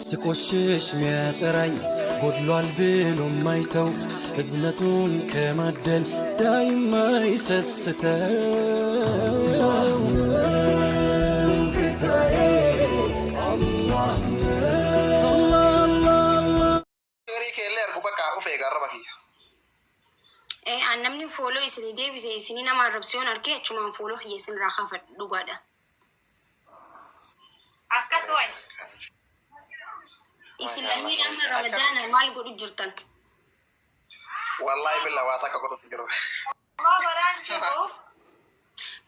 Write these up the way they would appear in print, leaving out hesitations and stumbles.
ስቆሽሽ ሚያጠራኝ ጎድሏል ብሎ ማይተው እዝነቱን ከማደል ዳይማ ይሰስተው Garii keellee argu bakka of eega arraba kiyya. Ee an namni follow isinii deebise isinii nama arrabsu yoon arke achumaan follow kiyya isinirraa kaafadha dhugaadha. Akkas waay. Isin lammiin amma ramadaana maal godhu jirtan? Wallaahi billa waa takka godhutti jiru. Maa godhaan jiru.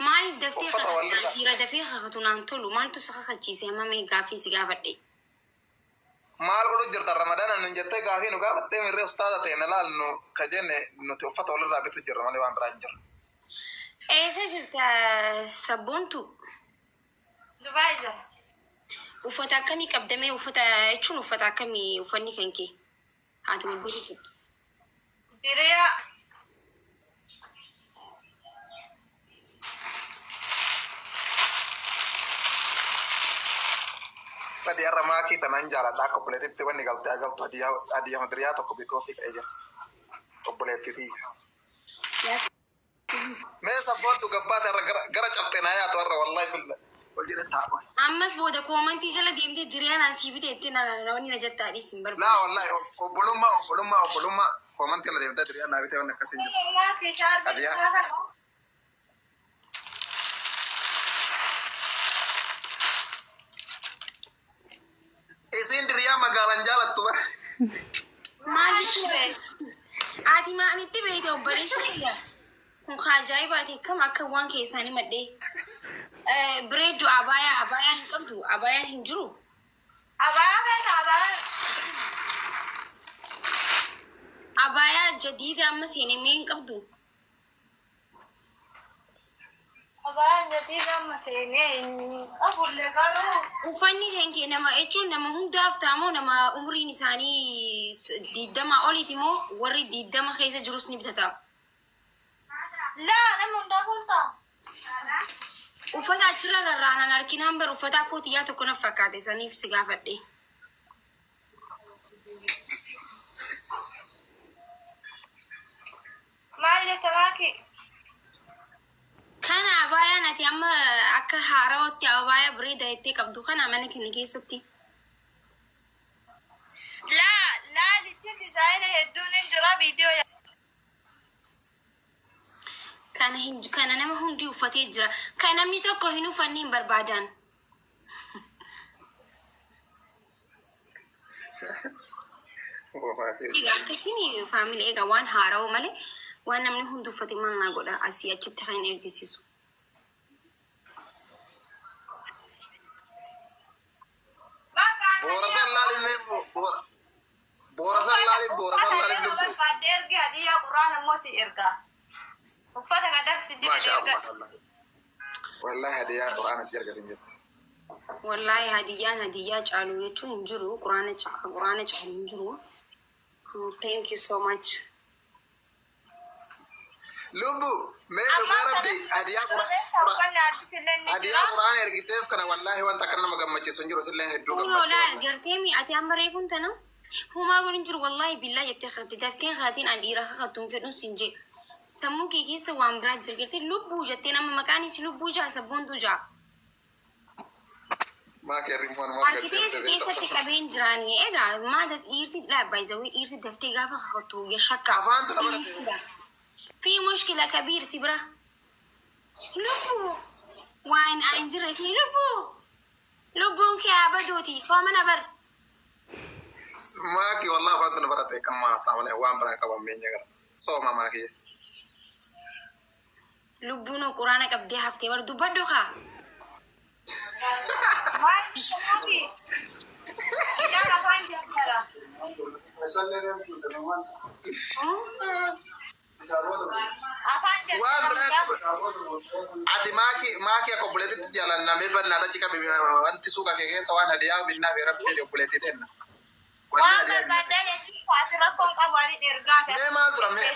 Maaliif daftee Uffata kakatta? walirra. Dhiira dafee kakatu naan tolu maaltu si kakachiise amma mee gaaffii si gaafadhe. Maal godhu jirtan ramadaana nun jettee gaafii nu gaafattee mirree ustaaza teenya laal nu ka jenne nuti uffata walirraa bitu jirra malee waan biraa hin jirru. Eessa jirta sabboontu? Dubaay jira. Uffata akkamii qabda mee uffata jechuun uffata akkamii uffanni kan kee? Haati wal godhu jirtu. Diriyaa. Fadhi har'a maakii tanan jaaladha akka obboleettitti wanni galtee agaltu hadiyaa madiriyaa tokko bituufii ka'ee jira. Obboleettii tiyya. Mee sabboontu gabbaase har'a gara gara cabxee naa yaatu har'a wallahi billa. Ol jedhe taa'u. Ammas booda koomantii jala deemtee diriyaan an sii bite itti namni na jettaa dhiis hin Laa barbaadu. wallahi obbolummaa obbolummaa obbolummaa koomantii irra deemtee diriyaan naa bitee wanni akkasii hin jiru. Maakii chaarjii Hadiyaa. isaa kana. Isiin diriyaa magaalan jaalattu bara. Maal jechuudha? Ati maalitti beekte obboleessa kiyya? Kun ka ajaa'ibaati akkam akka waan keessaanii madhee. Bireeddu abaayaa abaayaan hin qabdu abaayaan hin jiru. Abaayaa beekta abaayaa. Abaayaa jadiida amma seenee mee hin qabdu. Abaayaa jadiida amma seenee hin qabullee garuu. Uffanni kan kee nama jechuun nama hundaaf ta'a moo nama umriin isaanii 20 oliiti moo warri 20 keessa jirus ni bitata? Laa namni hundaafuu hin ta'a. Uffata achirra rarraanaan arkinaan bar uffata akkoo tiyyaa tokko naf fakkaate saniif si gaafadhe. Maal jetta maakii? Kana abaayaan ati amma akka haarawatti abaayaa bareeda jettee qabdu kana mana keenya keessatti. Laa laalitti dizaayina hedduun hin jira viidiyoo Kana hin kana nama hundi uffatee jira. Kan namni tokko hin uffanne hin barbaadan. Egaa akkasiin faamilii egaa waan haarawaa malee waan namni hundi uffate maal naa godha asii achitti kan hin ergisiisu. Boora san laalin mee boora boora san laalin boora san Uffata laalin yoo lubbu. barbaadde ergi hadiyyaa quraan ammoo si erga. Uffata kadar si jedhan Maasha erga. Allah wallahi. Wallahi hadiyaa quraana si erga sin jette. Wallaahi hadiyyaan hadiyyaa caalu jechuun hin jiru. Quraana quraana caalu hin jiru. Thank you so much. Lubbu mee dhugaa Ammaa rabbi kana hadiyaa uffanni addis illee ni hadiyaa jira. quraana ergiteef kana wallahi wanta akka nama gammachiisu hin jiru silleen hedduu Kunoo gammadde laal wallahi. garteemi ati amma reefuun tana humaa godhin jiru wallahi billaa jettee kakatte dafteen kaatiin an dhiira kakattu hin fedhun sin jee sammuu kee keessa waan biraa jira gartee lubbuu jetteen amma maqaan isii lubbuu jaa sabboontuu jaa Maa keerri immoo anumaaf gad Arkitee deemte si beekta. keessatti qabeen jiraanii egaa maa dhiirti laa baay'izawii dhiirti daftee gaafa kakattu ya shakka Afaantu na barate. fi mushkila kabiir si bira lubbuu waan an hin jirre isin lubbuu lubbuun kee haa baduuti soomana bar Maaki wallahi afaantu na barate kan maasaa malee waan biraan qaban meenya gara. Sooma maaki. Lubbuun quraana qabdee haftee bar dubbadhu kaa. Maal maaki? Mucaan afaan jaalara. Afaan Waan jaalara biraa mucaan. ati maaki maaki akka obboleettitti jaalannamee bannaadha achi qabi wanti suuqa kee keessa waan hadiyaa binnaa fi rabbi jedhe obboleettii teenna. Wanti Waan hadiyaa binnaa. barbaaddaa jechuun ati rakkoon qabu ani ergaa fi. Mee maal tura mee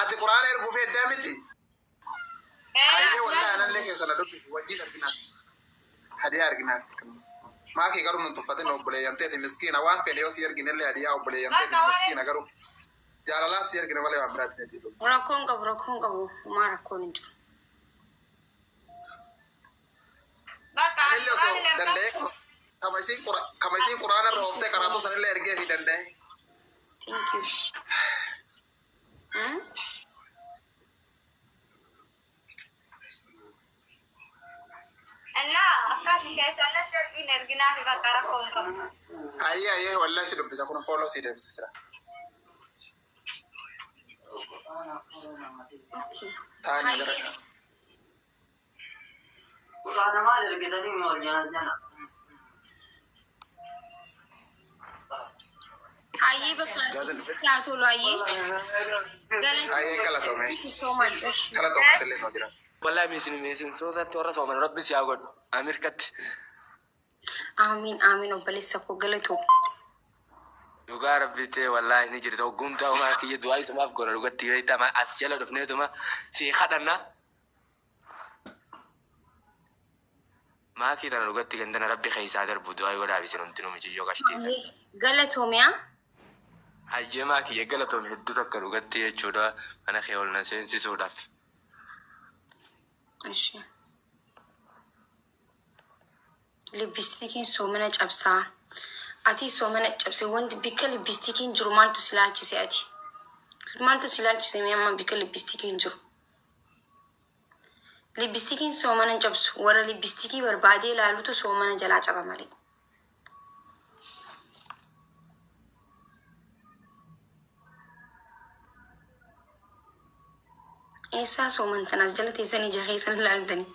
ati quraana erguu feeddaa miti. Hayyee wallahi anallee keessa na dubbisi wajjin argina. Hadiyaa erginaaf. Maakii garuu nun tuffatin obboleeyyan teeti miskiina waan fedhe yoo si erginellee hadiyaa obboleeyyan teeti miskiina garuu jaalalaaf si ergina malee waan biraatti miti. Rakkoon qabu rakkoon qabu homaa rakkoon hin jiru. Bakka Anillee osoo danda'ee kama isiin qura kama isiin quraana irra ooftee karaatu sanillee ergee fi danda'e. Thank you. Hmm? Innaa akka ati keessatti ergin erginaa fi bakka rakkoon qabu. Ayyee ayyee wallahi si dubbisa kun follow si deebisa jira. Okay. Taa'anii gara Hayyee. Quraana maal ergitanii mi wal jala jala? Hayyee bakka Gaazin dhufe. yaa tolu hayyee. Ayyee galatoome. Thank you so much. Galatoome illee noo jira. Wallahi misin misinsootatti warra sooman rabbi si haa godhu. Ameerikatti. Amiin amiin obboleessa koo galatoo. Dhugaa rabbi ta'e wallahi ni jirta. Hoggumtaa umaa kiyya du'aa isumaaf goona dhugatti beektama as jala dhufneetuma si kadhanna. Maakii tana dhugatti gandana rabbi keessaa darbu du'aa godhaa isin hundinuu mijiyyoo qashtiisan. Galatoomiyaa. Hayyee maakiyya galatoome hedduu takka dhugatti jechuudha mana kee ol na seensisuudhaaf. Ishi. Lippistikiin soomana cabsaa. Ati soomana cabse wanti bikka lippistikiin jiru maaltu si laalchise ati? Maaltu si laalchise mee amma bikka lippistikiin jiru? Lippistikiin soomana hin cabsu. Warra lippistikii barbaadee ilaalutu soomana jalaa caba malee. Eessaa soomantan as jala teessanii ija keessan ilaaltanii?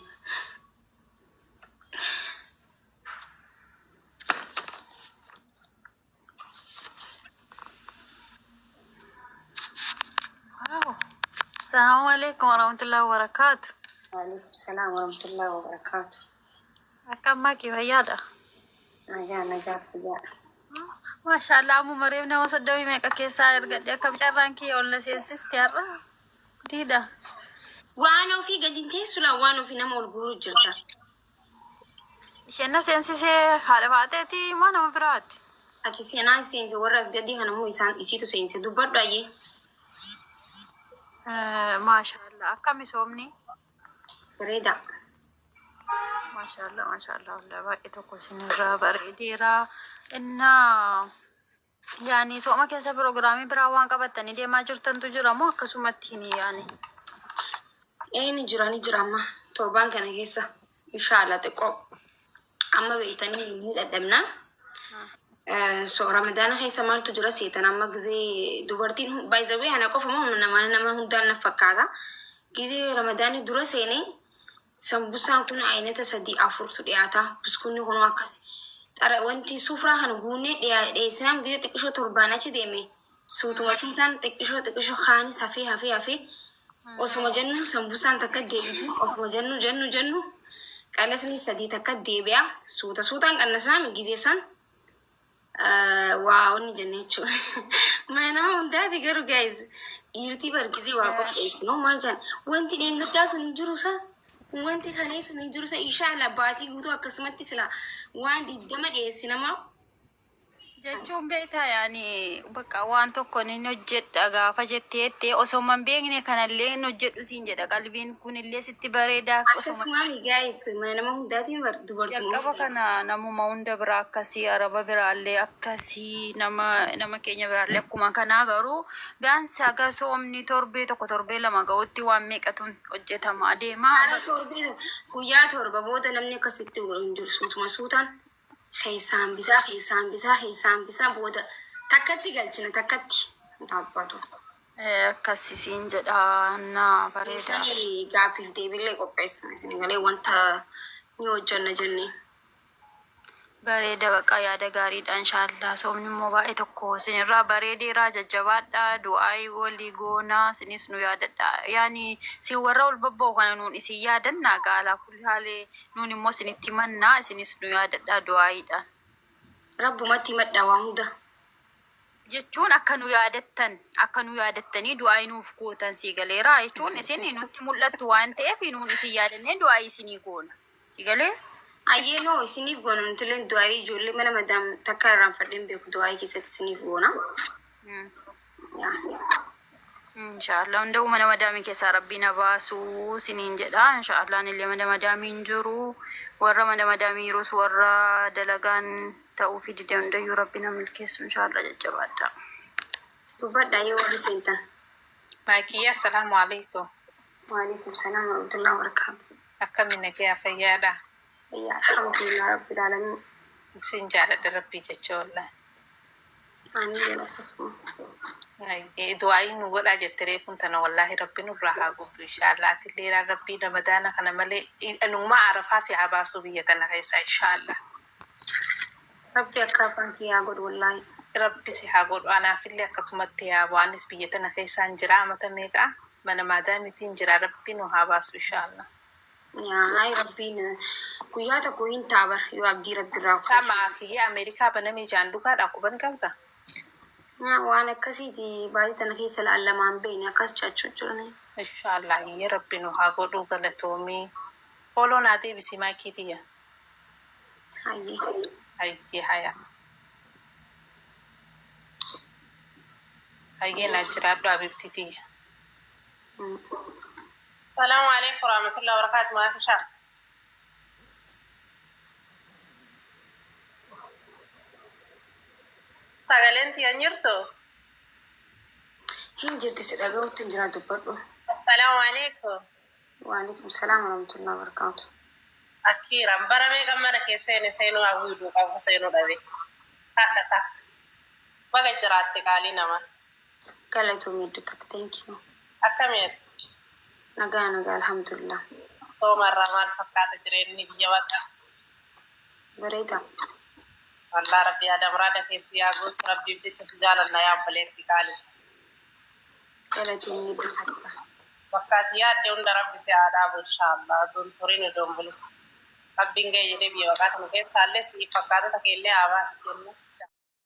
Wow. Assalamu alaikum warahmatullahi wabarakatuh. Waalaikum salaam warahmatullahi wabarakaatu. Akkam maakii fayyaadha? Nagaa nagaa fayyaadha. Maashaallah ammuma reef nama soddomii meeqa keessaa ergadhe akkam carraan kiyya ol na seensisti har'a. Diidha. Waan ofii gadi hin teessu laa waan ofii nama ol guuruu jirta. Isheen na seensisee haadha faateeti moo nama biraati? Ati seenaa seense warra as gadii kana immoo isaan isiitu seense dubbadhu ayyee. Maashaallah akkami soomni? Bareeda. Maashaallah maashaallah wallah baay'ee tokko isinirraa bareedeera. Innaa yaani sooma keessa piroogiraamii biraa waan qabattanii deemaa jirtantu jira moo akkasumatti hin yaani? Ee ni jira ni jira amma torbaan kana keessa inshaalla xiqqoo amma beektanii ni dadhabna. So ramadaana keessa maaltu jira seetan amma gizee dubartiin by the way ana qofa moo nama nama hundaan na fakkaata. Gizee ramadaanni dura seenee sambusaan kun aynata sadii afurtu dhiyaata. Buskunni kun akkas. Xara wanti sufraa kana guunnee dhiyeessinaan gizee xiqqishoo torbaan achi deeme suutuma suutaan xiqqishoo xiqqishoo kaanis hafee hafee hafee osuma jennu sambusaan takka deebiti osuma jennu jennu jennu qallasni sadii takka deebi'a suuta suutaan qannasnaa gizee san waa wanni jenne jechuudha. Mana nama hundaati garuu guys dhiirtii bargisee waa qopheessinu maal jedhan wanti dheengaddaa sun hin jiru sa wanti kalee sun hin jiru sa inshaalla baatii guutuu akkasumatti sila waan 20 dhiyeessi nama. Jechuun beektaa yaani bakka waan tokko ni hojjedha gaafa jettee jettee osoo hin beekne kanallee hin hojjedhu siin jedha qalbiin kunillee sitti bareeda osuma Akkasumaan guys mana nama hundaatiin dubartuma jalqaba kana namuma hunda bira akkasii araba biraallee akkasii nama nama keenya biraallee akkuma kanaa garuu bi'aansi haga soomni torbee tokko torbee lama ga'utti waan meeqatu hojjetama adeema. Haala torbee guyyaa 7 booda namni akkasitti godhu hin jiru suutuma suutaan keessaan bisaa keessaan bisaa keessaan bisaa booda takkatti galchina takkatti taabbatu. Akkasi siin jedha na bareeda. Keessan gaaffiif deebiillee qopheessan isin galee wanta ni hojjanna jennee. Bareeda baqa yaada gaariidha inshallah. Soomni immoo baay'ee tokko isinirraa bareedeera jajjabaadha du'aayii walii goonaa isinis nu yaadadha. Yaani isin warra ol babba'u kana nuun isin yaadanna gaalaa kulli haalee nuun immoo isinitti himannaa isinis nu yaadadha du'aayiidhaan. Rabbumatti himadhaa waa hunda. Jechuun akka nu yaadattan akka nu yaadattanii du'aayii nuuf gootan sii galeera jechuun isin nutti mul'attu waan ta'eef nuun isin yaadannee du'aayii isinii goona. Sii galee? Ayyee noo isiniif goona nuti du'aayii ijoollee mana madaam takka irraanfadheen beeku du'aayii keessatti isiniif goona. Inshaallah hunda'uu mana madaamii keessaa rabbi na baasuu isiniin jedha. Inshaallah anillee mana madaamii hin jiru. Warra mana madaamii jirus warra dalagaan ta'uu fi dide hundayyuu rabbi na milkeessu inshaallah jajjabaadha. Dubbadha yoo warri seentan. Maakiyyaa, assalaamu alaikum. Waalaikum salaam warahmatullahi wabarakaatu. Akkami, nagayaa, fayyaadha? Fayyaa, alhamdulillah rabbil alamin. Isin jaaladha rabbii jecha wallahi. Ani jedha akkasuma. Du'aayii nu godhaa jette reefuun tana, wallaahi rabbi nurraa haa guutu inshaallah. Atillee rabbii ramadaana kana malee numa arafaa si haa baasuu biyya tana keessa inshaallah. Rabbi akka afaan kiyyaa godhu wallaahi. Rabbi si haa godhu, anaafillee akkasumatti haa bu'u. Anis biyya tana keessaan jira amata meeqa mana maadaamitiin jira, rabbi nu haa baasu inshaallah. Yaa rabbiin guyyaa tokko hin taabar yoo abdii rabbi irraa. Sama kiyya, Ameerikaa banamee jaan dhugaadha, quban qabda? Waan akkasiiti baay'ee tana keessa laallamaan beene akkas cachuu jirani. Inshaallah iyya rabbi nu haa godhu, galatoomii. Follow naa deebisii maakii tiyya. Hayyee. Hayyee haya. Hayyee naa jiraadhu abibti tiyya. السلام عليكم ورحمة الله وبركاته. ما في شاء. Sagaleen tiyya hin jirtu? Hin jirti, si dhaga'utti hin jira, dubbadhu. Assalaamu alaikum. Waalaikum salaam warahmatullahi wabarakaatu. Akkiiran bara meeqa mana keessa seene seenuu hawwiiduu qabu seenuu dhabe. Takka takka. Baga jiraatte qaalii nama. Galatoomii hedduu takka, thank you. Akkamiin? Nagaa nagaa, alhamdulillah. Soomarraa maal fakkaata jireenyi biyya bakka? Bareeda. Wallaa rabbi yaada muraada keessi yaa guutu, rabbiif jecha si jaalanna yaa obboleetti qaalii. Galatoomii hedduu takka. Bakka ati yaadde hunda rabbi si haa dhaabu inshaallah. Oduun turiin oduun bulu. Rabbiin ga'e jedhee biyya baqaa kana keessaallee siif fakkaatota keellee haa baasu jennu.